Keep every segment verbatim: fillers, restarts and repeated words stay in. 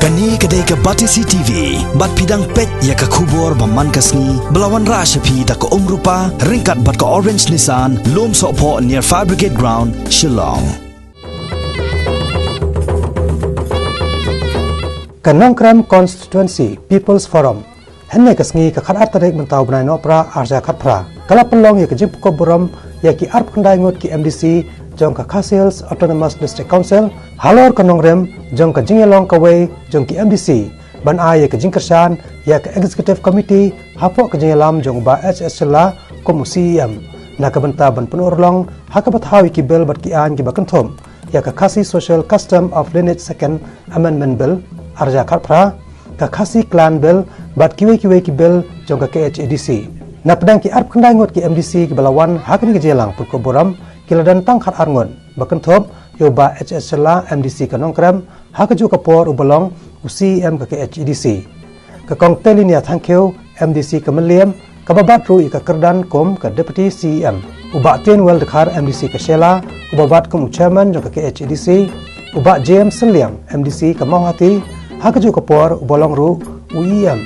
Kane ka dei ka Batesi T V, bad phi dang peit ïa ka khubor ba man ka sngi, ba la wanrah sha phi da ka Umrupa, ryngkat bad ka Orange Nissan, Lumsohphoh near Fire Brigade Ground, Shillong. Ka Nongkrem Constituency People's Forum, hynne ka sngi ka khatar tarik mynta u bnai Nohprah arhajar khatphra, ka la pynlong ïa ka jingpynkupburom ïa ki arphew khyndai ngut ki M D C jong ka Khasi Hills Autonomous District Council, halor ka nongrim jong ka jingïalong kawei jong ki M D C, ban ai ïa ka jingkyrshan ïa ka Executive Committee hapoh ka jingïalam jong u Bah H S Shylla kum u C E M, na ka bynta ban pynurlong ha kaba thaw ïa ki bill bad ki aiñ kiba kynthup ïa ka Khasi Social Custom of Lineage Second Amendment Bill arhajar khatphra, ka Khasi Clan Bill, bad kiwei kiwei ki bill jong ka K H A D C. Napdeng ki arphew khyndai ngut ki M D C kiba la wan ha kane ka jingïalang pynkupburom, ki la don tang khatar ngut, ba kynthup ïa u Bah H S Shylla, M D C ka Nongkrem, ha kajuh ka por uba long u C E M ka K H A D C. Ka Kong Telinia Thangkhiew, M D C ka Mylliem, kaba bat ruh ïa ka kyrdan kum ka Deputy C E M. U Bah Tienwell Dkhar, M D C ka Shella, uba bat kum u Chairman jong ka K H A D C. U Bah James Sylliang, M D C ka Mawhati, ha kajuh ka por uba long ruh u E M.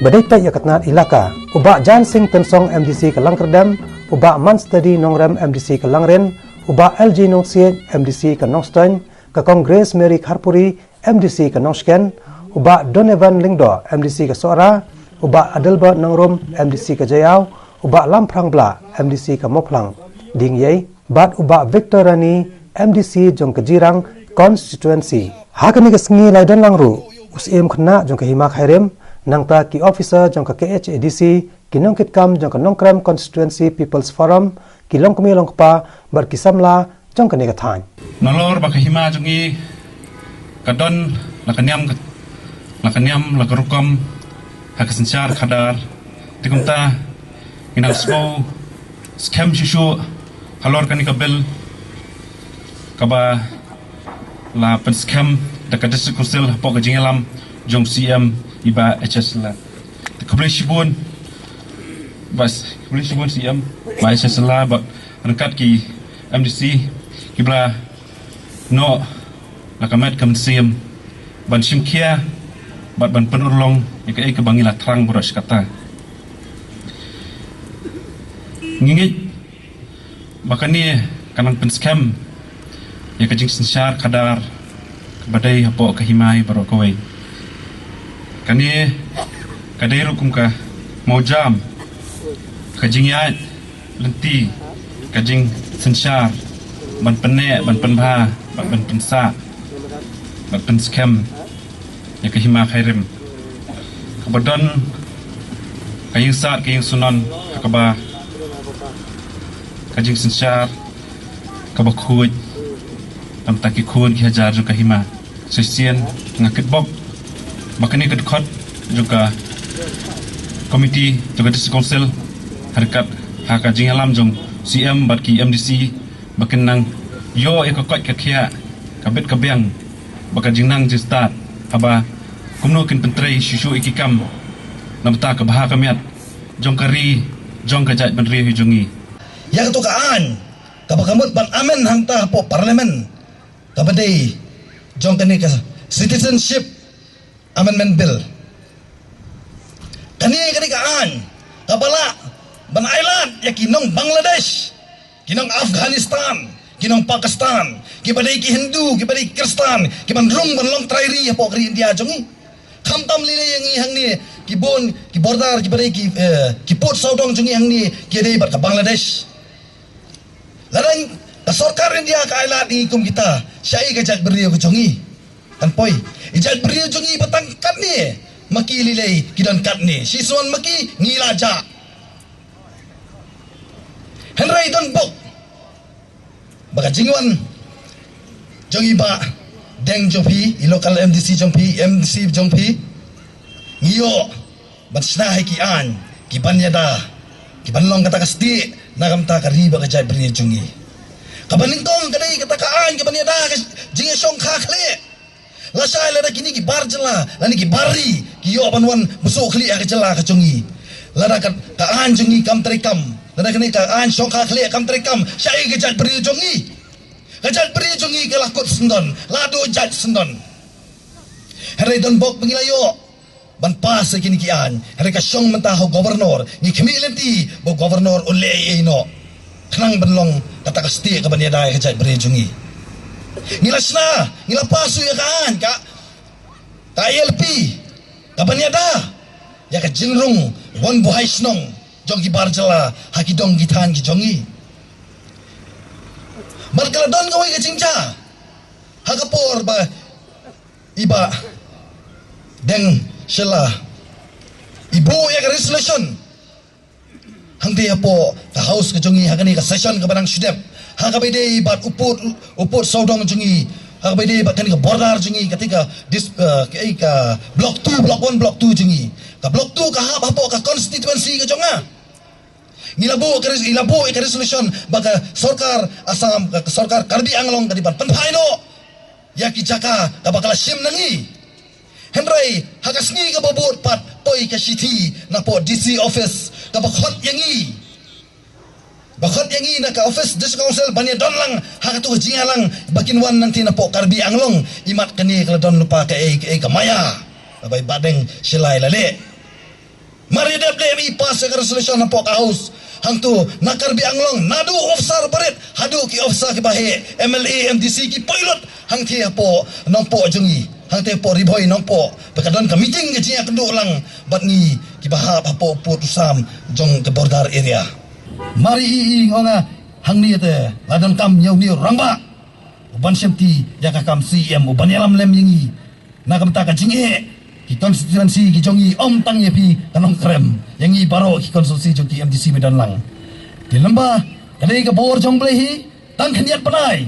Ba dei peit ïa ka tnat Elaka, u Bah Jan Singh Tynsong, M D C ka Langkyrdem, u Bah Manstadi Nongrem, M D C ka Langrin, u Bah L J Nongsiej, M D C ka Nongstoiñ, ka Kong Grace Mary Kharpuri, M D C ka Nongshken, u Bah Donovan Lyngdoh, M D C ka Sohra, u Bah Adelbert Nongrum, M D C ka Jaïaw, u Bah Lamphrang Blah, M D C ka Mawphlang Diengïei, bad u Bah Victor Rani, M D C jong ka Jirang Constituency. Ha kane ka sngi la ïadon lang ruh u Syiem Khynnah jong ka Hima Khyrim, nangta ki officer jong ka K H A D C, ki nongkitkam jong ka Nongkrem Constituency People's Forum, ki longkmie longkpa, bad ki samla jong kane ka thaiñ. Nalor ba ka hima jong ngi ka don la ka niam ka, la ka niam la ka rukom ha ka synshar khadar, te kumta ngi nang sngew skhem shuh shuh halor kane ka bill kaba la pynskhem da ka District Council hapoh ka jingïalam jong C M i Bah H S Shylla. Te khublei shibun Bah, khublei shibun C M Bah H S Shylla bad ryngkat ki M D C kiba la noh la ka met ka mynsiem ban shim khia bad ban pynurlong ïa kaei kaba ngi la thrang baroh shi katta. Ngi ngeit ba kane ka nang pynskhem ïa ka jingsynshar khadar kaba dei hapoh ka hima baroh kawei. Kane ka dei ruh kum ka mawjam, ka jingïaid lynti, ka jingsynshar ban pynneh, ban pynbha, ban, ban pynsah, ban pynskhem ïa ka hima Khyrim kaba don ka ïingsad ka ïingsunon ha kaba ka jingsynshar kaba khuid, namta ki khun ki hajar jong ka hima. Shisien nga kitbok ba kane ka dkhot jong ka komiti jong ka District Council ha ryngkat ha ka jingïalam jong C M bad ki M D C ba kin nang ïoh ïa ka koit ka khiah, ka bit ka biang bad ka jingnang jingstad, haba kumno kin pyntrei shuh shuh ïa ki kam namta ka bha ka miat jong ka ri, jong ka jaitbynriew hi jong ngi. Ïa kato ka aiñ kaba ka mut ban amend hangta hapoh Parliament, kaba dei jong kane ka Citizenship Amendment Bill. Kane, kane ka aiñ kaba lah ban ailad ïa ki nong Bangladesh, ki nong Afghanistan, ki nong Pakistan, kiba dei ki Hindu, kiba dei ki Khristan, ki ban rung ban long trai ri hapoh ka ri India jong ngi. Khamtam lei lei ïa ngi hangne, ki bun ki border, kiba dei ki, eh, ki pud sawdong jong ngi hangne ki dei bad ka Bangladesh. Lada ka sorkar India ka ailad ïa ngi kum kita, shaei ka jaitbynriew ka jong ngi? Kan poi. I jaitbynriew jong ngi ba tang katne ma ki lei lei ki don katne. Shisien ma ki ngi la jah. Hynrei don bok ba ka jingwan jong i Bah Deng jong phi, i local M D C jong phi, M D C jong phi, ngi ïoh ban shna ha ki aiñ ki ban ïada, ki ban long kata ka stieh na ka bynta ka ri bad ka jaitbynriew jong ngi. Kaba nyngkong ka dei kata ka aiñ ka ban ïada ka jingïashongkha khlieh. Lashai lada kine ki bar jylla lane ki bar ri ki ïoh ban wan buh khlieh ha ka jylla ka jong ngi, lada ka, ka aiñ jong ngi kam treikam, lada kane ka aiñ shongkha khlieh kam treikam, shaei ka jaitbynriew jong ngi? Ka jaitbynriew jong ngi ka la kut syndon, la duh jait syndon. Hynrei don bok ba ngi la ïoh ban pass ïa kine ki aiñ. Hynrei ka shong mynta ha u governor, ngi khmih lynti ba u governor u leh ei ei noh, khnang ban long kata ka stieh kaban ïada ïa ka jaitbynriew jong ngi. Ngi la shna, ngi la pass ïa ka aiñ, ka, ka I L P kaban ïada ïa ka jingrung wan buhai shnong jong ki bar jylla ha ki dong ki thaiñ ki jong ngi. Bad ka la don kawei ka jingjia ha ka por ba i Bah Deng Shylla i buh ïa ka resolution hangtei hapoh ka House ka jong ngi ha kane ka session kaba dang shu dep, ha kaba ïadei bad u pud, u pud sawdong jong ngi, ha kaba ïadei bad kane ka border jong ngi, kata ka dis-, eh, ka, eh, ka block two, block one, block two jong ngi. Ka block two ka hap hapoh ka constituency ka jong nga. Ngi la buh ka res-, ngi la buh ïa ka resolution ba ka sorkar Assam, ka, ka sorkar Karbi Anglong ka dei ban pynphai noh ïa ki jaka kaba ka la shim na ngi. Hynrei ha ka sngi kaba bud pat poi ka shithi napoh D C office kaba khot ïa ngi, ba khot ïa ngi na ka office District Council ban ïadon lang ha katu ka jingïalang ba kin wan nangtei napoh Karbi Anglong. Imat kane ka la don lypa kaei kaei ka maya kaba i Bah Deng Shylla i la leh. Mar ïa dep leh i pass ïa ka resolution hapoh ka House. Hangtu na Karbi Anglong, naduh officer barit haduh ki officer kiba heh, M L A, M D C, ki poi lut hangtei hapoh Nongpoh jong ngi, hangtei hapoh Ri Bhoi Nongpoh, ba ka don ka meeting ka jingïakynduh lang bad ngi kiba hap hapoh pud u sam jong ka border area. Mar ïa i, i nga ong nga, hangne te la donkam ïa une u rangbah uban shimti ïa ka kam C M, uban ïalam lem ïa ngi na ka bynta ka jingeh ki constituency ki jong ngi, ym tang ïa phi ka Nongkrem, ïa ngi baroh ki constituency jong ki M D C ba don lang. Te lymba ka dei ka bor jong U Blei hi, tang khyndiat bnai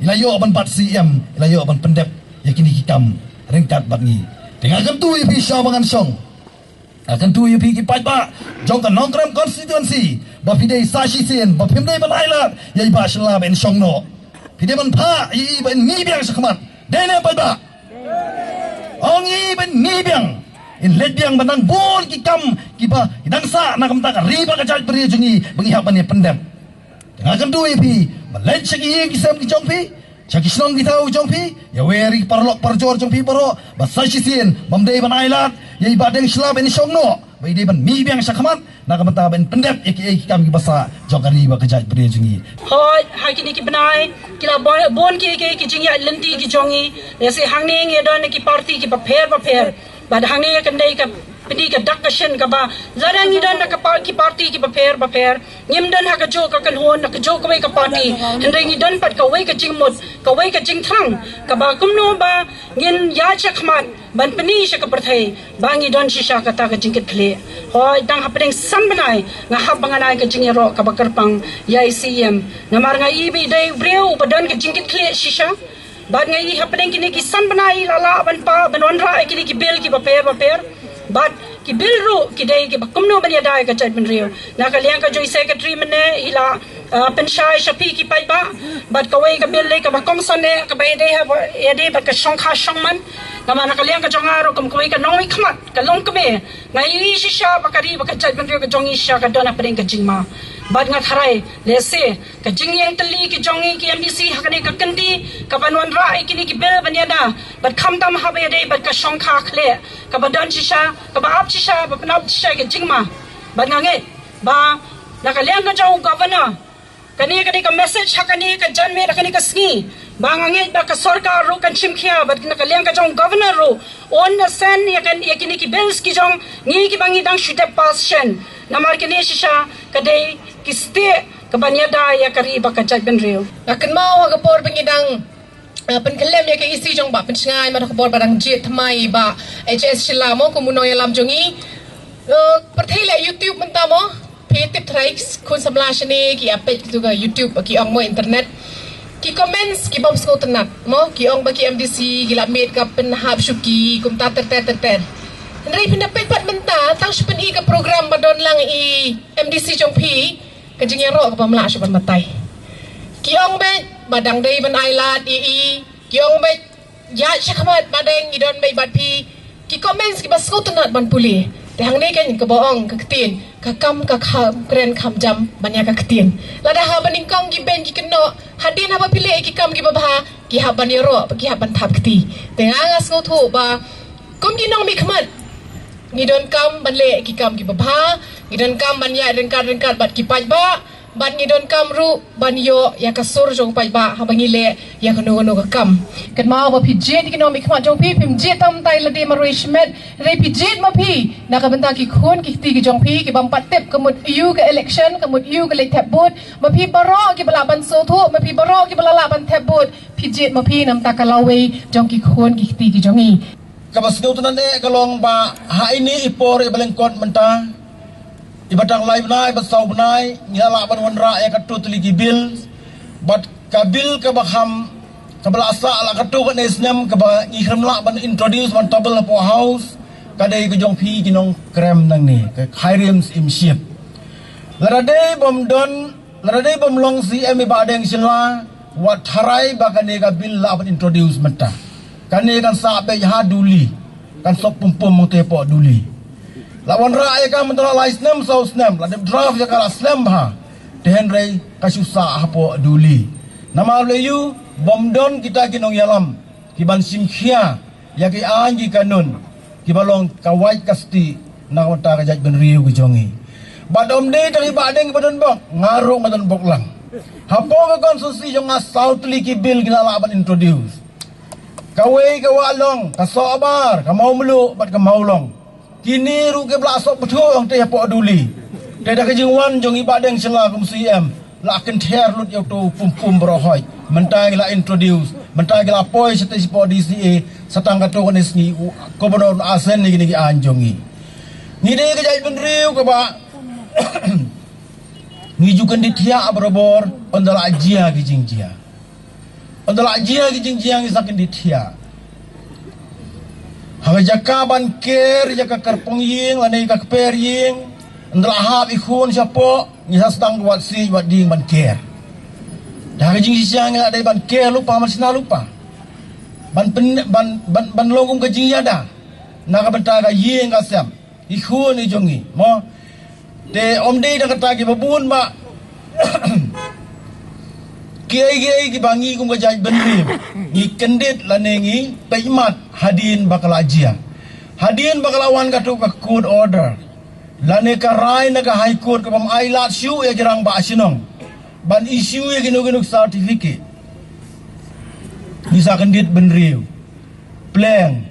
i la ïoh ban bat C M, i la ïoh ban pyndep ïa kine ki kam ryngkat bad ngi. Te nga kyntu ïa phi sha ba ngan shong, nga kyntu ïa phi ki paidbah jong ka Nongkrem constituency ba phi dei sa shisien ba phim dei ban ailad ïa i Bah Shylla ba in shong noh. Phi dei ban phah ïa i ba in mih biang shakhmat. Dei ne paidbah? Ong ïa i ba in mih biang, in leit biang ban nang bun ki kam kiba ki dang sah na ka bynta ka ri bad ka jaitbynriew jong ngi ba ngi hap ban ïa pyndep. Te nga kyntu ïa phi ba leit sha ki ïing ki sem ki jong phi, sha ki shnong ki thaw jong phi, ïa wei ri paralok parajor jong phi baroh, ba sa shisien bym dei ban ailad ïa i Bah Deng Shylla ba in shong noh, ba i dei ban mih biang shakhmat na ka bynta ban pyndep ïa kiei ki kam kiba sah jong ka ri bad ka jaitbynriew jong ngi. Hooid, ha kine ki bnai ki la bun, bun kiei kiei ki jingïaid lynti ki jong ngi. Lehse hangne ngi don ki parti kiba pher bapher, bad hangne kan dei ka pyni ka dak ka shin kaba lada ngi don na ka pa-, ki parti kiba pher bapher, ngim don ha kajuh ka kynhun na kajuh kawei ka parti, hynrei ngi don pat kawei ka jingmut, kawei ka jingthrang kaba kumno ba ngin ïaid shakhmat ban pyni sha ka pyrthei ba ngi don shisha kata ka jingkitkhlieh. Hooid, tang hapdeng san bnai nga hap ba ngan ai ka jingïaroh kaba kyrpang ïa i C M, namar nga i ba i dei u briew uba don ka jingkitkhlieh shisha. Bad nga i hapdeng kine ki san bnai i la lah ban pah, ban wanrah ïa kine ki bill kiba pher bapher. Bad ki bill ruh ki dei kiba kumno ban ïada ïa ka jaitbynriew. Na ka liang ka jong i secretary mynne i la, ah, pynshai sha phi ki paidbah. Bad kawei ka bill dei kaba kongsan eh, kaba ïadei ha, ïadei bad ka shongkha shongman. Namar na ka liang ka jong nga ruh kum kawei ka nongmihkhmat, ka longkmie, nga i shisha ba ka ri bad ka jaitbynriew ka jong ngi shisha ka don hapdeng ka jingma. Bad nga tharai lehse ka jingïeng tylli ki jong ngi ki M D C ha kane ka kynti kaban wanrah ïa kine ki bill ban ïada, bad khamtam haba ïadei bad ka shongkha khleh kaba don shisha, kaba ap shisha, ba pynap shisha ïa ka jingma. Bad nga ngeit ba na ka liang ka jong u governor, kane ka dei ka message ha kane ka janmiet, ha kane ka sngi, ba nga ngeit ba ka sorkar ruh kan shim khia, bad na ka liang ka jong u governor ruh un send ïa kan, ïa kine ki bills ki jong ngi kiba ngi dang shu dep pass shen. Namar kine shisha ka dei ki stieh kaban ïada ïa ka ri bad ka jaitbynriew. Nga kynmaw ha ka por ba ngi dang, eh, pynkhyllem ïa ka E C jong Bah Pynshngaiñ, man ha ka por ba dang jied thymmai Bah H S Shylla mo, kum u nongïalam jong ngi. Eh, pyrthei leh YouTube mynta mo. Phi tip tharai khun samla shane ki ïa peit katu ka YouTube, ki ong mo internet. Ki comments ki bym sngewtynnat mo, ki ong ba ki M D C ki la miet ka pynhap shuki kumta ter ter ter ter. Hynrei phin da peit pat mynta, tang shu pyni ka program ba don lang i M D C jong phi, ka jingïaroh ka bym lah shuh ban batai. Ki ong beit ba dang dei ban ailad ïa i, ki ong beit ïaid shakhmat, ba dang i don beit bad phi. Ki comments kiba sngewtynnat ban pule. Te hangne kan kaba ong ka ktien, ka kam ka kha-, kren kham jam ban ïa ka ktien. Lada haba nyngkong ki beiñ ki kynnoh, hadien haba phi leh ki kam kiba bha, ki hap ban ïaroh, ki hap ban thap kti. Te nga nga sngewthuh ba Kum ki nongmihkhmat, ngi donkam ban leh ki kam kiba bha, ngi donkam ban ïaid ryngkat ryngkat bad ki paidbah, bad ngi donkam ruh ban ïoh ïa ka sur jong u paidbah haba ngi leh ïa kano kano ka kam. Kynmaw ba phi jied ïa ki nongmihkhmat jong phi, phim jied tang mynta ïa lade marwei shimet, hynrei phi jied ma phi na ka bynta ki khun ki kti ki jong phi, ki bym pat tip ka mut aiu ka election, ka mut aiu ka leit thep vote. Ma phi baroh kiba lah ban sngewthuh, ma phi baroh kiba la lah ban thep vote, phi jied ma phi na bynta ka lawei jong ki khun ki kti ki jong ngi. Kaba sngewtynnad eh ka long ba ha ine i por iba lyngkot mynta, iba tang lai bnai, iba saw bnai, ngi la lah ban wanrah ïa katto tylli ki bill. Bad ka bill kaba kham, kaba la sah la katto katne snem, kaba ngi khlem lah ban introduce ban table hapoh House, ka dei ka jong phi ki nongkrem nangne, ka High Riew Syiem Ship. Lada dei bym don, lada dei bym long C M i Bah Deng Shylla, wat tharai ba kane ka bill lah ban introduce mynta. Kane kan sah beit ha Duli, kan sop pum pum hangtei hapoh Duli. La wanrah ïa ka mynta la lai snem saw snem, la dep draft ïa ka la slem bha. Te hynrei ka shu sah hapoh Duli. Namar lei ïoh bym don kita ki nongïalam ki ban shim khia ïa ki aiñ ki kanun kiba long ka wait ka stieh na ka bynta ka jaitbynriew ka jong ngi. Bad ym dei tang i Bah Deng ba don bok, nga ruh nga don bok lang. Hapoh ka constituency jong nga saw tylli ki bill ki la lah ban introduce. Kawei ka Wahlong, ka Sohbar, ka Mawmluh bad ka Mawlong. Kine ruh kiba la sop bthuh hangtei hapoh Duli. Te da ka jingwan jong i Bah Deng Shylla kum C M, la kynther lut ïa uto u pum pum baroh hoi. Mynta ngi la introduce, mynta ngi la poi shatei shapoh D C A, sa tang katto katne sngi u Governor un assign ïa kine ki aiñ jong ngi. Ngi dei ka jaitbynriew kaba ngi ju kyndit thiah barabor, ynda la jia ki jingjia. Ynda la jia ki jingjia ngi sa kyndit thiah. Ha ka jaka ban ker ïa ka kyrpong ïing lane ka kper ïing, ynda la hap i khun shapoh, ngi sa sdang wad siej wad dieng ban ker. Da ka jingshisha ngi la dei ban ker lypa, ban shna lypa. Ban pyn, ban, ban, ban long kum ka jingïada na ka bynta ka ïing ka sem, i khun i jong ngi, mo. Te ym dei tang kata kiba bun ba kiei kiei kiba ngi kum ka jaitbynriew ngi kyndit lane ngi peit mat hadien ba ka la jia. Hadien ba ka la wan kato ka court order lane ka rai na ka High Court ka bym ailad shuh ïa ki rangbah shnong ban issue ïa kino kino ki certificate, ngi sa kyndit bynriew. Pleng,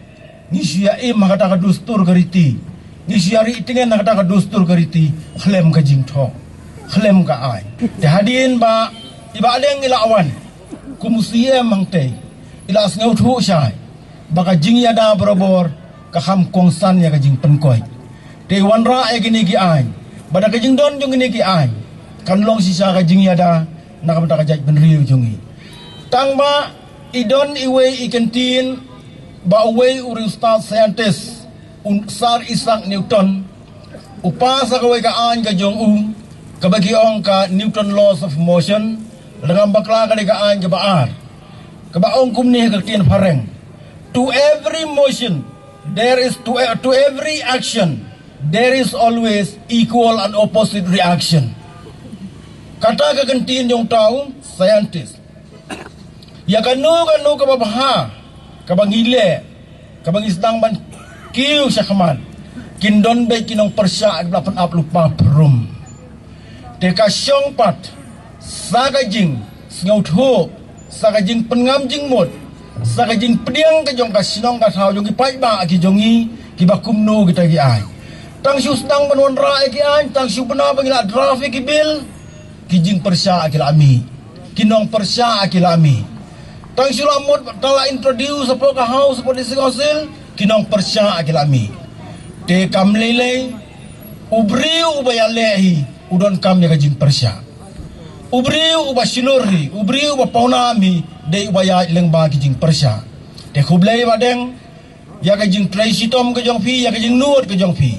ngi shu ïa im ha kata ka dustur ka riti, ngi shu ïa rieh tngen ha kata ka dustur ka riti khlem ka jingthoh, khlem ka aiñ. Te hadien ba i Bah Deng i la wan kum u C M hangtei, i la sngewthuh shai ba ka jingïada barabor ka kham kongsan ïa ka jingpynkoit. Te i wanrah ïa kine ki aiñ, ba da ka jingdon jong kine ki aiñ kan long shisha ka jingïada na ka bynta ka jaitbynriew jong ngi. Tang ba i don iwei i kyntien ba uwei u riewstad scientist, u Sir Isaac Newton, u pass ïa kawei ka aiñ ka jong u kaba ki ong ka Newton Laws of Motion, lada ngam bakla ka dei ka aiñ kaba ar, kaba ong kumne ha ka ktien phareng: To every motion there is, to, to every action there is always equal and opposite reaction. Kata ka kyntien jong uta u scientist. Ïa kano kano kaba bha kaba ngi leh, kaba ngi sdang ban kiew shakhmat, kin don beit ki nongpyrshah kiba la pynap lypa prum. Te ka shong pat sa ka jingsngewthuh, sa ka jingpynngam jingmut, sa ka jingpdiang ka jong ka shnong ka thaw jong ki paidbah ki jong ngi kiba kumno kita ki aiñ. Tang shu sdang ban wanrah ïa ki aiñ, tang shu bna ba ngi la draft ïa ki bill, ki jingpyrshah ki la mih, ki nongpyrshah ki la mih. Tang shu la mut, tang la introduce hapoh ka House, hapoh District Council, ki nongpyrshah ki la mih. Te kam lei lei, u briew uba ïaleh hi u donkam ïa ka jingpyrshah. U briew uba shlur hi, u briew uba pawnam hi, dei uba ïaid lyngba ki jingpyrshah. Te khublei Bah Deng ïa ka jingtrei shitom ka jong phi, ïa ka jingnud ka jong phi.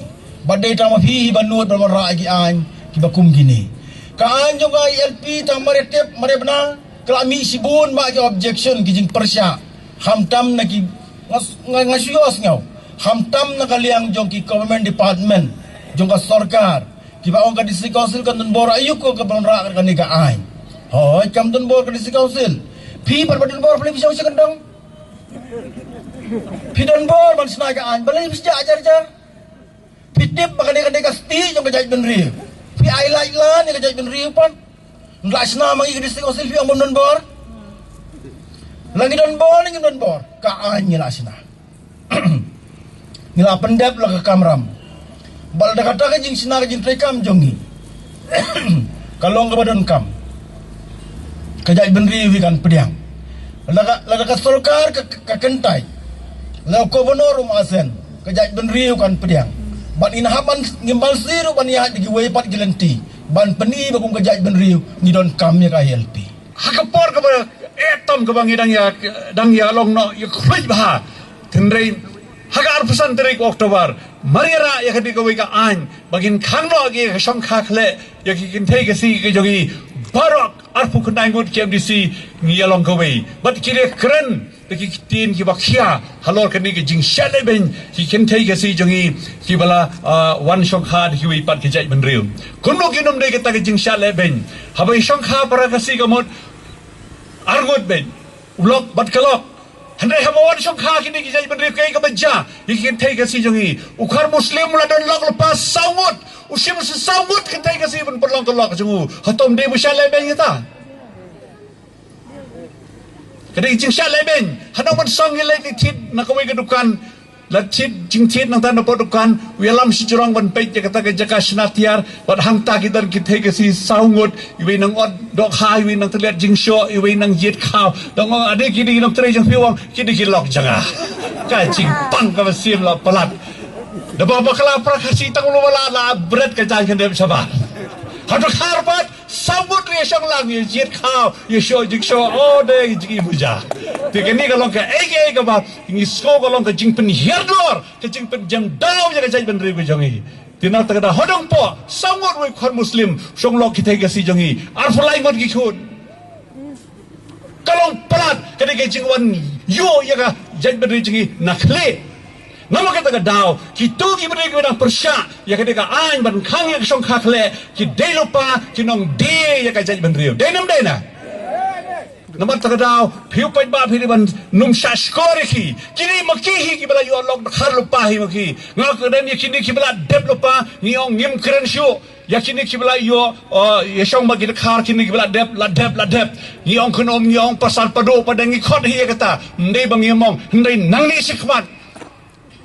Bad dei tang ma phi hi ba nud ban wanrah ïa ki aiñ kiba kum kine. Ka aiñ jong ka I L P tang mareh tep mareh bna ka la mih shibun bha ki objection, ki jingpyrshah, khamtam na ki, nga, nga, nga shu ïohsngew, khamtam na ka liang jong ki government department jong ka sorkar, kiba ong ka District Council kan don bor aïu ko ka ban wanrah kane ka aiñ. Hooid, kam don bor ka District Council. Phi pat ba don bor phi la phi shong sha kyndong. Phi don bor ban shna ka aiñ, balei phi shah jar jar? Phi tip ba kane kane ka stieh jong ka jaitbynriew. Phi ai lait lan ïa ka jaitbynriew pat. Ngi la shna ma ngi ka district council, phi ong bym don bor. La ngi don bor ne ngim don bor, ka aiñ ngi la shna. Ngi la pyndep la ka kamram. Bad lada kata ka jingshna ka jingtrei kam jong ngi ka long kaba donkam, ka jaitbynriew hi kan pdiang. Lada ka, lada ka sorkar ka, ka kyntait, lada ka governor um asen, ka jaitbynriew kan pdiang. Bad ngin hap ban, ngim ban sir ruh ban ïaid da kiwei pat ki lynti ban pyni ba kum ka jaitbynriew ngi donkam ïa ka I L P. Ha ka por kaba eh tam kaba ngi dang ïa, dang ïa long noh ïa khluit bha. Hynrei ha ka arphew san tarik October, mar ïa rah ïa ka dei kawei ka aiñ ba ngin khang noh ïa ka shongkha khleh ïa ki kynthei Khasi ka jong ngi baroh arphew khyndai ngut ki M D C, ngi ïa long kawei. Bad ki dei kren da ki ktien kiba khia halor kane ka jingshah lehbeiñ ki kynthei Khasi jong ngi kiba la, ah, wan shongkha da kiwei pat ki jaitbynriew. Kumno kin ym dei kata ka jingshah lehbeiñ? Haba i shongkha para Khasi ka mut ar ngut beit, u lok bad ka lok. Hynrei haba wan shongkha kine ki jaitbynriew, kaei kaba jia ïa ki kynthei Khasi jong ngi? U khar Muslim u la don lok lypa saw ngut, u shim sa saw ngut kynthei Khasi ban pynlong ka lok jong u. Hato ym dei ba shah lehbeiñ kata? Ka dei ka jingshah lehbeiñ. Hano ban song ïa leit thied na kawei ka dukan. La thied jingthied nangta na poh dukan, u ïalam shajrong ban peit ïa kata ka jaka shna tiar, bad hangta ki don kynthei Khasi saw ngut, iwei nang ot dohkha, iwei nang tylliat jingshoh, iwei nang jied khaw. Dang ong, ade kine ki nongtrei jong phi, u ong, kine ki lok jong nga. Ka jingpang kaba siem la palat. Da ba bakla para Khasi tang u la la, la bret ka jaiñ khyndep shabar. Hato khar pat, saw ngut ïa shong lang, ïa jied khaw, ïa shoh jingshoh, oh, dei jingim u ja. Te kane ka long kaei kaei kaba ngi sngew ka long ka jingpynhiar dor, ka jingpynjem daw ïa ka jaitbynriew ka jong ngi. Te na kata ka daw, haduh hapoh saw ngut, wei khar Muslim shong lok kynthei Khasi jong ngi arphew lai ngut ki khun. Ka long palat, ka dei ka jingwan ïuh ïa ka jaitbynriew jong ngi na khlieh. Namar kata ka daw, kito ki briew kiba dang pyrshah ïa kane ka aiñ ban khang ïa ka shongkha khleh, ki dei lypa ki nongdie ïa ka jaitbynriew. Dei ne ym dei na? Namar kata ka daw, phi u paidbah phi dei ban nym shah shkor ïa ki. Kine ma ki hi kiba la ïoh lok dkhar lypa hi ma ki. Nga kyrdan ïa kine kiba la dep lypa, ngi ong ngim kren shuh. Ïa kine kiba la ïoh, uh, ïa shong bad ki dkhar, kine kiba la dep, la dep, la dep. Ngi ong khun um, ngi ong pasar paduh, pat ngi khot hi ïa kata. Ym dei ba ngi ong, hynrei nangne shakhmat.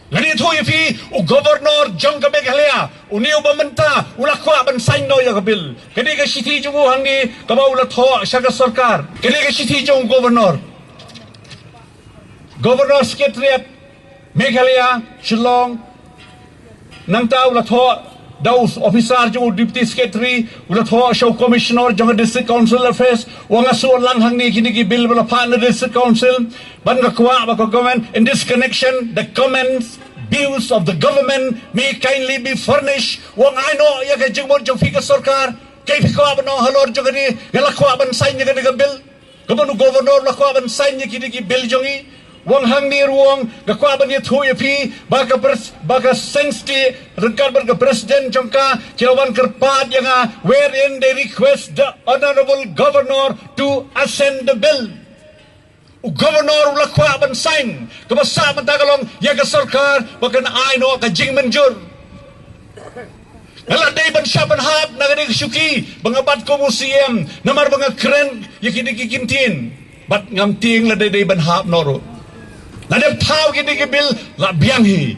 Ngan ïathuh ïa phi, u governor jong ka Meghalaya, une uba mynta, u la kwah ban sign noh ïa ka bill. Ka dei ka shithi jong u hangne, kaba u la thoh sha ka sorkar. Ka dei ka shithi jong u governor. Governor Secretariat, Meghalaya, Shillong, nangta u la thoh da u officer jong u Deputy Secretary, u la thoh sha u Commissioner jong ka District Council Affairs, u ong nga shu wan lang hangne kine ki bill ba la phah na District Council, bad nga kwah ba ka government, in this connection, the comments, views of the government may kindly be furnished, u ong ai noh ïa ka jingmut jong phi ka sorkar, kaei phi kwah ban ong halor jong kane, nga la kwah ban sign ïa kane ka bill. Kaba u governor u la kwah ban sign ïa kine ki bill jong ngi. U ong hangne ruh u ong, nga kwah ban ïathuh ïa phi ba ka pres-, ba ka seng state ryngkat bad ka president jong ka ki la wan kyrpad ïa nga, wherein they request the honorable governor to assent the bill. U governor u la kwah ban sign, kaba sah mynta ka long ïa ka sorkar ba kan ai noh ka jingmynjur. Nga la dei ban shah ban hap na kane ka shuki ba nga bat kum u C M, namar ba nga kren ïa kine ki kyntien. Bad ngam tieng lada dei ban hap noh ruh. Lada thaw kine ki bill la biang hi.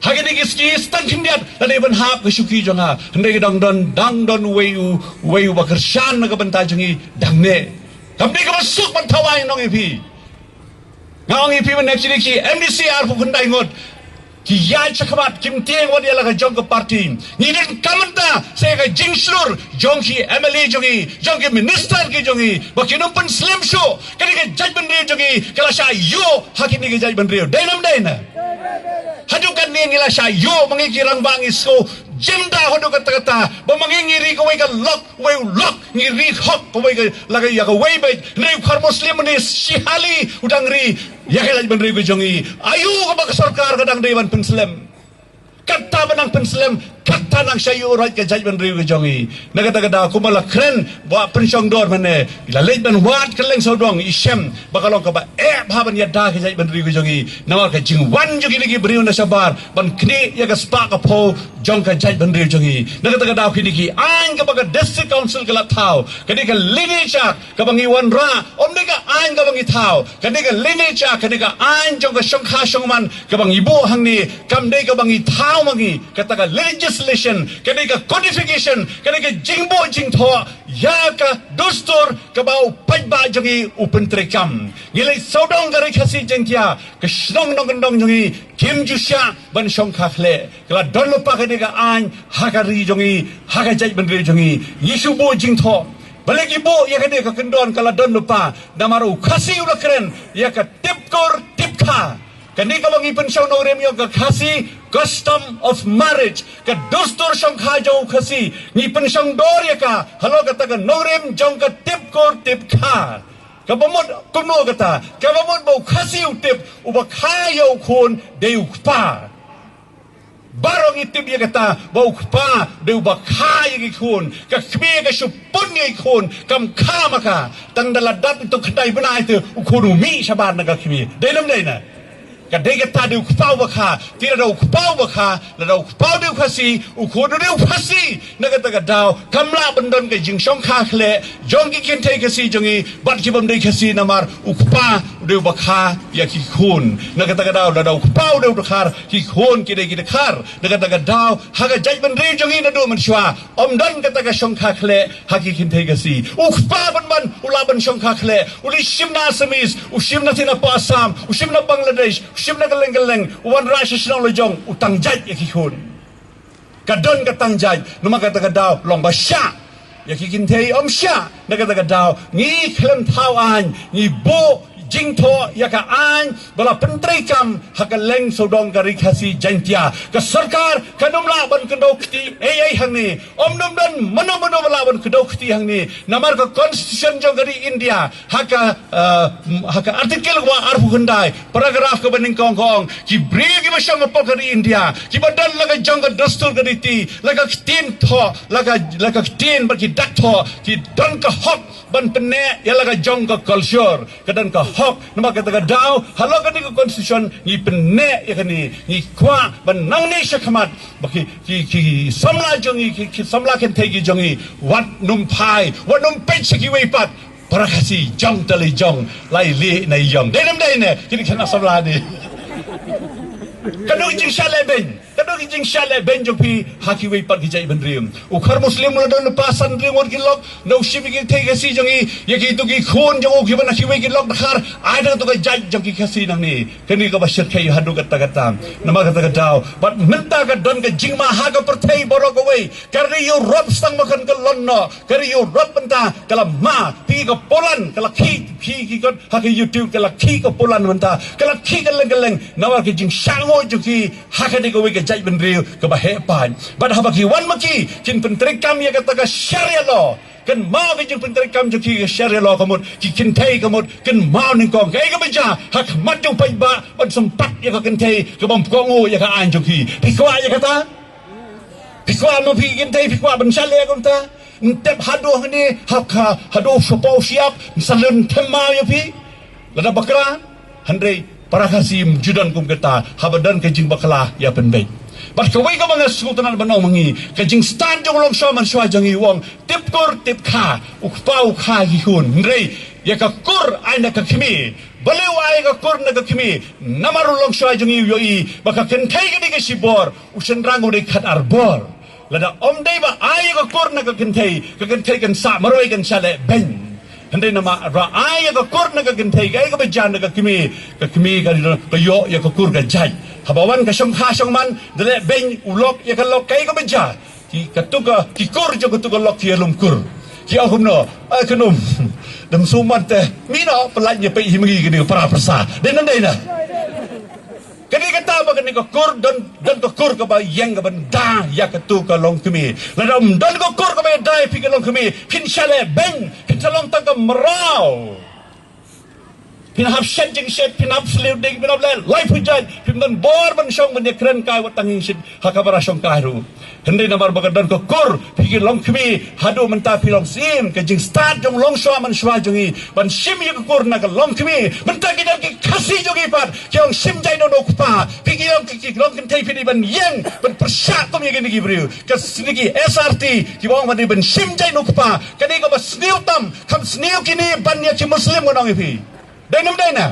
Ha kine ki sngi stang khyndiat la dei ban hap ka shuki jong nga. Hynrei ka dang don, dang don uwei u, uwei uba kyrshan na ka bynta jong ngi dang neh. Kam dei kaba suk ban thaw aiñ nong ïa phi. Nga ong ïa phi mynne kine ki M D C arphew khyndai ngut ki ïaid shakhmat, kim tieng wat ïa la ka jong ka party. Ngi donkam mynta sa ka jingshlur jong ki M L A jong ngi, jong ki minister ki jong ngi, ba kin ym pynslem shuh. Kane ka jaitbynriew jong ngi ka la shah ïuh ha kine ka jaitbynriew. Dei ne ym dei na? Haduh katne ngi la shah ïuh, ma ngi ki rangbah ngi sngew jingda haduh katta katta ba ma ngi ngi ri kawei ka lok, wei u lok, ngi ri hok kawei ka, la ka ïa kawei beit. Hynrei u khar Muslim une shi hali u dang ri ïa ka jaitbynriew ka jong ngi. Aïu kaba ka sorkar ka dang dei ban pynslem? Katta ba nang pynslem, katta Ka nang sha ïuh roit ka jaitbynriew ka jong i. Na kata ka daw kumba la kren ba pynshong dor mynne, la leit ban wad kylleng sawdong, i shem ba ka long kaba eh bha ban ïada ka jaitbynriew ka jong i. Namar ka jingwan jong kine ki briew na shabar ban knieh ïa ka spah ka phew jong ka jaitbynriew jong i. Na kata ka daw kine ki aiñ kaba ka District Council ka la thaw, kane ka lineage kaba ngi wanrah, ym dei ka aiñ kaba ngi thaw, kane ka lineage, kane ka aiñ jong ka shongkha shongman kaba ngi buh hangne, kam dei kaba ngi thaw ma ngi. Kata ka legislation, kane ka codification, kane ka jingbuh jingthoh ïa ka dustur kaba u paidbah jong ngi u pyntreikam. Ngi leit sawdong ka Ri Khasi Jaiñtia, ka shnong nongkyndong jong ngi kim ju shah ban shongkha khleh. Ka la don lypa kane ka aiñ ha ka ri jong ngi, ha ka jaitbynriew jong ngi. Ngi shu buh jingthoh. Balei ki buh ïa kane ka kyndon, ka la don lypa? Namar u Khasi u la kren ïa ka tip kur tip kha. Kane kaba ngi pynshong nongrim ïa ka Khasi custom of marriage, ka dustur shongkha jong u Khasi, ngi pynshong dor ïa ka halor kata ka nongrim jong ka tip kur tip kha. Kaba mut kumno kata? Kaba mut ba u Khasi u tip uba kha ïa u khun dei u kpa. Baroh ngi tip ïa kata ba u kpa dei uba kha ïa ki khun. Ka kmie ka shu pun ïa ki khun, kam kha ma ka. Tang da la dap ïa u khyndai bnai te u khun u mih shabar na ka kmie. Dei ne ym dei? Na ka dei kata dei u kpa uba kha. Te lada u kpa uba kha, lada u kpa u dei u Khasi, u khun u dei u Khasi. Na kata ka daw kam lah ban don ka jingshongkha khleh jong ki kynthei Khasi jong ngi bad ki bym dei Khasi, namar u kpa u dei uba kha ïa ki khun. Na kata ka daw lada u kpa u dei u dkhar, ki khun ki dei ki dkhar. Na kata ka daw ha ka jaitbynriew jong ngi naduh mynshuwa ym don kata ka shongkha khleh ha ki kynthei Khasi. U kpa ban ban u lah ban shongkha khleh, u dei shim na Assamese, u shim na thin na poh Assam, u shim na Bangladesh, u shim na kylleng kylleng, u wanrah sha shnong la jong, u tang jait ïa ki khun. Ka don ka tang jait, namar kata ka daw long ba shah ïa ki kynthei ym shah. Na kata ka daw ngi khlem thaw aiñ, ngi buh jingthoh ïa ka aiñ ba la pyntreikam ha kylleng sawdong ka Ri Khasi Jaiñtia. Ka sorkar kan ym lah ban kdew kti ei ei hangne. Ym don mano mano ba lah ban kdew kti hangne. Namar ka constitution jong ka ri India, ha ka, eh, ha ka article kaba arphew khyndai, paragraph kaba nyngkong ka ong, ki briew kiba shong hapoh ka ri India, kiba don la ka jong ka dustur ka riti, la ka ktien thoh, la ka, la ka ktien bad ki dak thoh, ki don ka hok ban pynneh ïa la ka jong ka culture. Ka don ka hok. Namar kata ka daw halor kane ka constitution ngi pynneh ïa kane, ngi kwah ban nangne shakhmat ba ki, ki, ki samla jong ngi, ki, ki samla kynthei ki jong ngi, wat nym phai, wat nym peit sha kiwei pat. Para Khasi jong tylli jong, lai leh na ïong. Dei ne ym dei ne kine ki khynnah samla ne? Ka dei ka jingshah lehbeiñ, ka dei ka jingshah lehbeiñ jong phi ha kiwei pat ki jaitbynriew. U Khar Muslim u la don lypa san hynriew ngut ki lok, na u shim ïa ki kynthei Khasi jong ngi, ïa kito ki khun jong u kiba na kiwei ki lok dkhar, ai da kato ka jait jong ki Khasi nangne. Kane kaba shyrkhei haduh katta katta. Namar kata ka daw bad mynta ka don ka jingma ha ka pyrthei baroh kawei. Ka ri Europe sdang ba kan kyllon noh, ka ri Europe mynta ka la ma. Phi, ka Poland ka la khih, phi ki kot ha ka YouTube, ka la khih ka Poland mynta, ka la khih kylleng kylleng namar ka jingshah nguh jong ki ha kane kawei ka jaitbynriew kaba heh paid. Bad haba ki wan ma ki, kin pyntreikam ïa kata ka Sharia law. Kynmaw ka jingpyntreikam jong ki ka Sharia law, ka mut ki kynthei, ka mut kynmaw nyngkong kaei kaba jia ha khmat jong u paidbah ban sympat ïa ka kynthei ka bym kohnguh ïa ka aiñ jong ki. Phi kwah ïa kata? Phi kwah ma phi ki kynthei, phi kwah ban shah leh kumta? Ntep haduh hangne ha ka, haduh shapoh shyiap, nsa lun them maw ïa phi? Lada bakla, hynrei para Khasi ym ju don kum kata, haba don ka jingbakla ïa pynbeit. Bad kawei kaba nga sngewtynnat ban ong ma ngi, ka jingstad jong u longshuwa manshuwa jong ngi u ong, tip kur tip kha, u kpa u kha ïa ki khun, hynrei ïa ka kur ai na ka kmie. Balei u ai ïa ka kur na ka kmie? Namar u longshuwa jong ngi u ïohi ba ka kynthei ka dei ka shibor, u shynrang u dei khatar bor. Lada ym dei ba ai ïa ka kur na ka kynthei, ka kynthei kan sah marwei, kan shah lehbeiñ. Hynrei namar ba ai ïa ka kur na ka kynthei, kaei kaba jia na ka kmie? Ka kmie ka, ka ïoh ïa ka kur ka jait. Haba wan ka shongkha shongman, da lehbeiñ u lok ïa ka lok, kaei kaba jia? Ki, kato ka, ki kur jong kato ka lok ki ïalum kur. Ki ong kumno? Ai, kynum, dam sumar te, mih noh, pyllait ïa peit hi ma ngi kine para pyrsa. Dei ne ym dei? Na ka dei kata ba kane ka kur, don, don ka kur kaba ïeng kaba nda ïa kato ka longkmie. Lada ym don ka kur kaba ïada ïa phi ka longkmie, phin shah lehbeiñ, phin sa long tang ka mraw. Phin hap shet jingshet, phin hap sliu ding, phin hap leh lai pujat, phin don bor ban shong ban ïakren kai wat tang hi shit ha ka para shong kai ruh. Hynrei namar ba ka don ka kur, phi ki longkmie, haduh mynta phi long syiem, ka jingstad jong longshuwa manshuwa jong ngi ban shim ïa ka kur na ka longkmie. Mynta ki don ki Khasi jong ngi pat ki ong shim jait noh noh kpa, phi ki ong ki, ki longkynthei phi dei ban ïeng ban pyrshah kum ïa kine ki briew. Ka sni ki S R T kiba ong ban dei ban shim jait noh kpa, ka dei kaba sniew tam, kham sniew kine ban ïa ki Muslim ngan ong ïa phi. Dei ne ym dei na?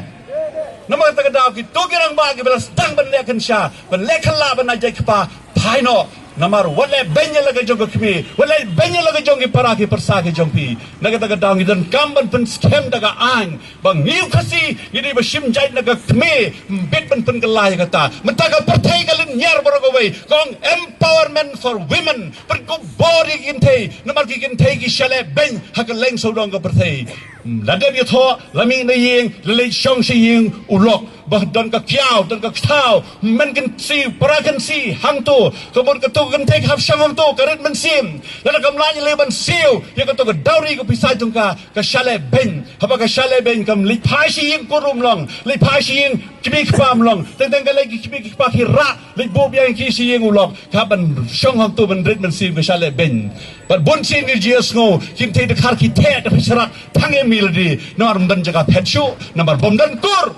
Namar kata ka daw kito ki rangbah kiba la sdang ban leh kynsha, ban leh kylla, ban ai jait kpa, phai noh. Namar wat leh beiñ ïa la ka jong ka kmie, wat leh beiñ ïa la ka jong ki para ki pyrsa ki jong phi. Na kata ka daw ngi donkam ban pynskhem da ka aiñ ba ngi u Khasi ngi dei ba shim jait na ka kmie, ym bit ban pynkylla ïa kata. Mynta ka pyrthei ka lynñiar baroh kawei, ka ong empowerment for women, pynkup bor ïa ki kynthei, namar ki kynthei ki sha leh beiñ ha kylleng sawdong ka pyrthei. La dep ïathoh, la mih na ïing, la leit shong sha ïing u lok. Ba don ka kiaw, don ka kthaw, men Khasi, para Khasi hangto. Ka mut kato ka kynthei ka hap shong hangto ka rit mynsiem. Lada kam lah ïa lei ban siew ïa kato ka dowry, ka pisa jong ka, ka sha leh beiñ. Haba ka sha leh beiñ kam leit phai sha ïing kur um long, leit phai sha ïing kmie kpa um long. Teng teng ka leit ki kmie ki kpa ki rah, leit buh biang ki sha ïing u lok. Ka ban shong hangto ban rit mynsiem, ka sha leh beiñ. Bad bun sien ngi ju ïohsngew, ki kynthei dkhar ki theh da phi sharak tang ïa mi lade, namar ym don jaka phet shuh, namar bym don kur.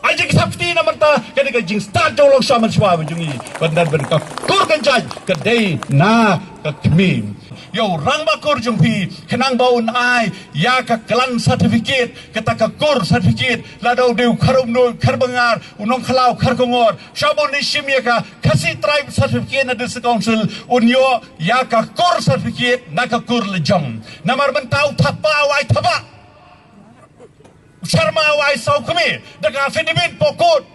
Ai jingthap kti namar ta ka dei ka jingstad jong longshuwa manshuwa ba jong ngi. Ban don ban ka kur ka jait ka dei na ka kmie. Ïa u rangbah kur jong phi, khnang ba un ai ïa ka clan certificate, kata ka kur certificate, lada u dei u Kharumnuid, Kharbangar, u Nongkhlaw, Kharkongor, shaba un shim ïa ka Khasi Tribe Certificate na District Council, un ïoh ïa ka kur certificate na ka kur la jong. Namar mynta u Thapa u ai thapa, u Sharma u ai sawkmie da ka affidavit hapoh court.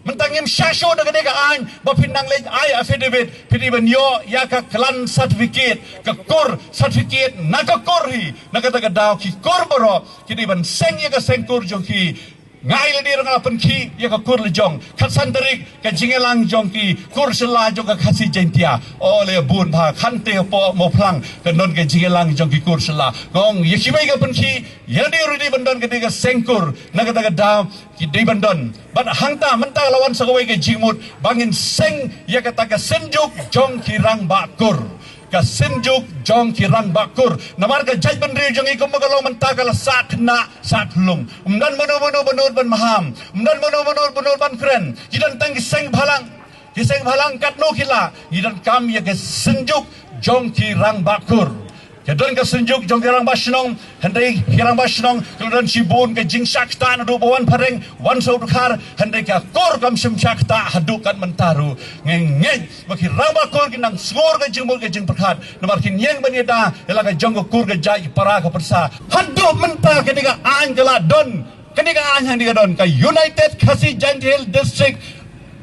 Mynta ngim shah shuh da ka dei ka aiñ ba phin nang leit ai affidavit, phi dei ban ïoh ïa ka clan certificate, ka kur certificate na ka kur hi. Na kata ka daw ki kur baroh ki dei ban seng ïa ka seng kur jong ki. Nga ai lade ruh nga pynkhih ïa ka kur la jong. Khatsan tarik ka jingïalang jong ki kur shylla jong ka Khasi Jaiñtia. O le bun bha, khante hapoh Mawphlang ka don ka jingïalang jong ki kur shylla. Nga ong ïa kiwei ka pynkhih, ïa lade ruh dei ban don ka dei ka seng kur. Na kata ka daw ki dei ban don. Bad hangta mynta la wan sa kawei ka jingmut ba ngin seng ïa kata ka synjuk jong ki rangbah kur. Ka synjuk jong ki rangbah kur. Namar ka jaitbynriew jong ngi kumba ka long mynta ka la sah khynnah sah khyllung. Ym don mano mano ba nud ban maham. Ym don mano mano ba nud ban kren. Ki don tang ki seng bhalang. Ki seng bhalang katno ki lah. Ngi donkam ïa ka synjuk jong ki rangbah kur. Ka don ka synjuk jong ki rangbah shnong. Hynrei ki rangbah shnong ka la don shibun ka jingshah ktah naduh ba wan phareng, wan sha u dkhar, hynrei ka kur kam shym shah ktah haduh kat mynta ruh. Ngi ngeit ba ki rangbah kur kin nang sngur ka jingmut ka jingpyrkhat. Namar kin ïeng ban ïada ïa la ka jong ka kur ka jait, ki para ka pyrsa. Haduh mynta kane ka aiñ ka la don. Kane ka aiñ hangne ka don ka United Khasi Jaintia Hills District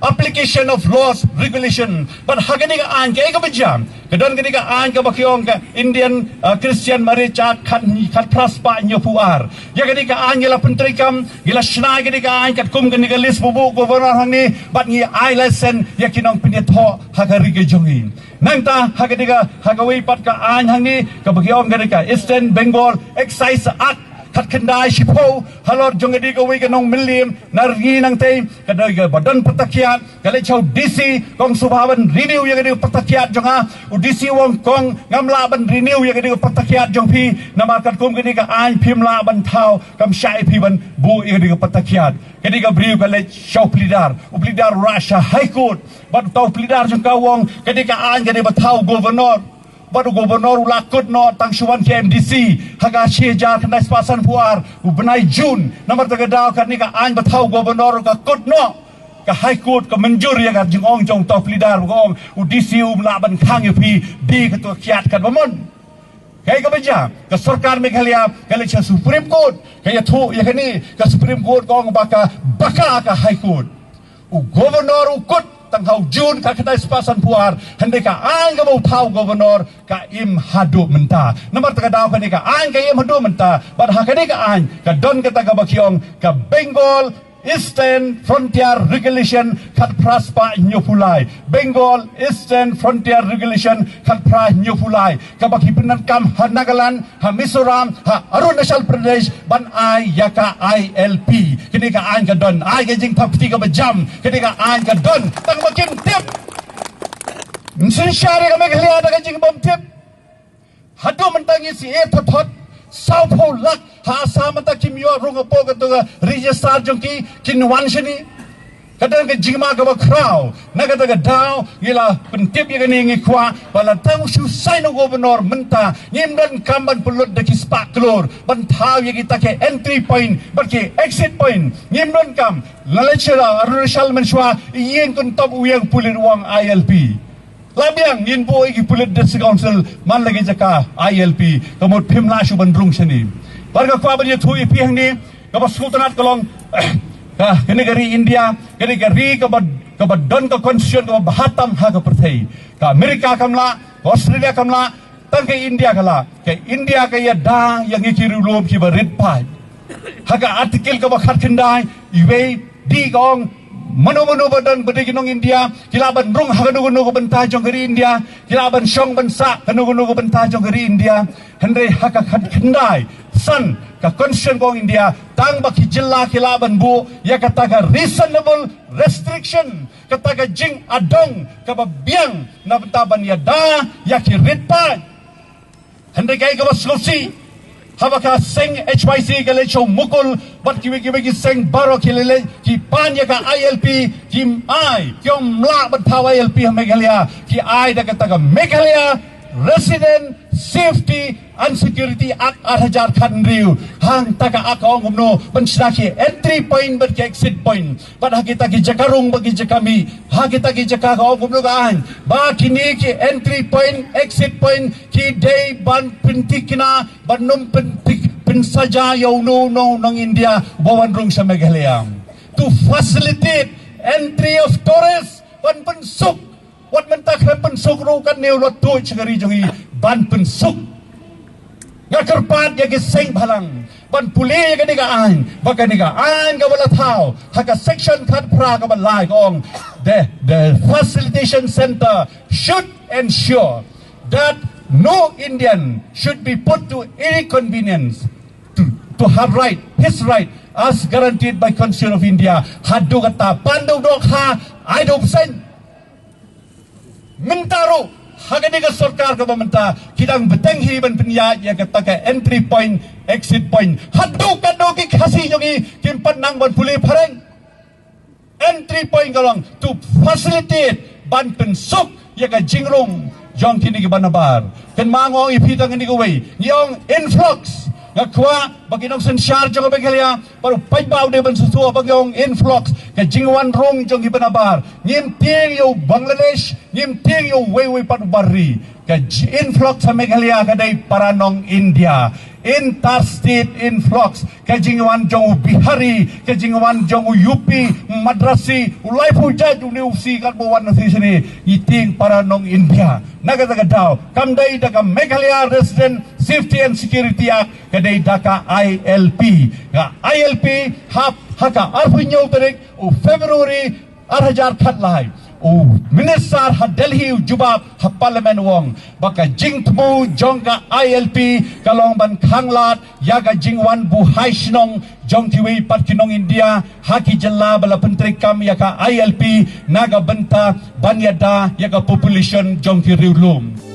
Application of Laws Regulation. Bad ha kane ka aiñ kaei kaba jia? Ka don kane ka aiñ kaba ki ong ka Indian, uh, Christian Marriage Act khat, khatphra spah hynñiewphew ar. Ïa kane ka aiñ ngi la pyntreikam, ngi la shna ïa kane ka aiñ katkum kane ka list ba buh u Governor hangne, bad ngi ai license ïa ki nongpynïathoh ha ka ri ka jong ngi. Nangta ha kane ka, ha kawei pat ka aiñ hangne kaba ki ong kane ka Eastern Bengal Excise Act khatkhyndai shiphew, halor jong kane kawei ka nongmylliem na Rngiew Nangtei, ka dei kaba don patta kiad, ka leit sha u D C, ka ong sngewbha ban renew ïa kane ka patta kiad jong nga. U D C u ong kong ngam lah ban renew ïa kane ka patta kiad jong phi, namar katkum kane ka aiñ phim lah ban thaw, kam shah ïa phi ban buh ïa kane ka patta kiad. Kane ka briew ka leit sha u plie dar, u plie dar u rah sha High Court, bad uta u plie dar jong ka u ong kane ka aiñ ka dei ba thaw u Governor. Bad u Governor u la kut noh tang shu wan ki M D C ha ka shi hajar khyndai spah sanphew ar u bnai June. Namar kata ka daw kane ka aiñ ba thaw u Governor ka kut noh. Ka High Court ka mynjur ïa ka jingong jong uta u plie dar, ka ong u D C um lah ban khang ïa phi, die kato ka kiad katba mon. Kaei kaba jia? Ka sorkar Meghalaya ka leit sha Supreme Court, ka ïathuh ïa kane, ka Supreme Court ka ong ba ka baka ka High Court. U Governor u kut tang ha u June khatkhyndai spah sanphew ar, hynrei ka aiñ kaba u thaw u Governor ka im haduh mynta. Namar kata ka daw kane ka aiñ ka im haduh mynta, bad ha kane ka aiñ ka don kata kaba ki ong ka Bengal Eastern Frontier Regulation khatphra spah hynñiewphew lai. Bengal Eastern Frontier Regulation khatphra hynñiewphew lai. Kaba ki pyndonkam ha Nagaland, ha Mizoram, ha Arunachal Pradesh, ban ai ïa ka I L P. Kane ka aiñ ka don, ai ka jingthap kti kaba jam, kane ka aiñ ka don. Tang ba kim tip. Ym synshar ïa ka Meghalaya da ka jingbym tip. Haduh mynta ngi sa ïeh thot thot, sawphew lak, ha Assam mynta kim ïoh rung hapoh kato ka register jong ki, kin wan shane. Ka don ka jingma kaba khraw, na kata ka daw, ngi la pyntip ïa kane ngi kwah, ba la tang u shu sign u governor mynta, ngim donkam ban pynlut da ki spah klur, ban thaw ïa kita ki entry point, bad ki exit point, ngim donkam, la leit sha Arunachal mynshuwa, ïeng kyntop u ïeng pulit u ong I L P. La biang ngin buh ïa ki pulit District Council man la ki jaka I L P, ka mut phim lah shuh ban rung shane. Bad nga kwah ban ïathuh ïa phi hangne, kaba sngewtynnat ka long, ka, kane ka ri India, kane ka ri kaba, kaba don ka constitution kaba bha tam ha ka pyrthei. Ka America kam lah, ka Australia kam lah, tang ka India ka lah. Ka India ka ïada ïa ngi ki riewlum kiba rit paid. Ha ka article kaba khatkhyndai, iwei D ka ong, mano mano ba don, ba dei ki nong India, ki lah ban rung ha kano kano ka bynta jong ka ri India, ki lah ban shong ban sah ha kano kano ka bynta jong ka ri India. Hynrei ha ka khatkhyndai san ka constitution ka ong India, tang ba ki jylla ki lah ban buh ïa kata ka reasonable restriction, kata ka jingadong kaba biang na bynta ban ïada ïa ki rit paid. Hynrei kaei kaba sngewsih, haba ka seng H Y C ka leit sha u Mukul bad kiwei kiwei ki seng baroh ki leit, leit ki pan ïa ka I L P, kim ai, kim lah ban thaw I L P ha Meghalaya, ki ai da kata ka Meghalaya Resident Safety and Security Act ar hajar khathynriew. Hangta ka Act ka ong kumno ban shna ki entry point bad ki exit point. Bad ha kita ki jaka rung bad ki jaka mih, ha kita ki jaka ka ong kumno ka aiñ, ba kine ki entry point, exit point, ki dei ban pynthikna, ban ym pynthik, pynsaja ïa uno uno u nong India ba wan rung sha Meghalaya. To facilitate entry of tourists, ban pynsuk. Wat mynta khlem pynsuk ruh, katne u la tuid sha ka ri jong ngi ban pynsuk. Nga kyrpad ïa ki seng bhalang ban pule ïa kane ka aiñ, ba kane ka aiñ kaba la thaw ha ka section khatphra kaba lai ka ong, the, the facilitation center should ensure that no Indian should be put to inconvenience to, to her right, his right as guaranteed by Constitution of India. Haduh katta, pan da u dohkha, ai da u bseiñ. Mynta ruh, ha kane ka sorkar kaba mynta, ki dang bteng hi ban pynïaid ïa kata ka entry point, exit point. Haduh katno ki Khasi jong ngi kim pat nang ban pule phareng. Entry point ka long to facilitate, ban pynsuk ïa ka jingrung jong kine kiba nabar. Kynmaw, nga ong ïa phi tang kane kawei, ngi ong influx. Nga kwah ba ki nongsynshar jong ka Meghalaya, bad u paidbah u dei ban sngewthuh ba ngi ong influx, ka jingwan rung jong kiba nabar. Ngim tieng ïa u Bangladesh, ngim tieng ïa uwei uwei pat u bar ri. Ka ji-, influx ha Meghalaya ka dei para nong India. Interstate influx, ka jingwan jong u Bihari, ka jingwan jong u U P, Madrasi, u laiphew jait une u Khasi katba u wan na shisha ne, ngi tieng para nong India. Na kata ka daw, kam dei da ka Meghalaya Resident Safety and Security Act, ka dei da ka I L P. Ka I L P, ha, ha ka arphew hynñiew tarik u February ar hajar khatlai, u minister ha Delhi u jubab ha parliament u ong ba ka jingthmu jong ka I L P ka long ban khanglad ïa ka jingwan buhai shnong jong kiwei pat ki nong India ha ki jylla ba la pyntreikam ïa ka I L P na ka bynta ban ïada ïa ka population jong ki riewlum.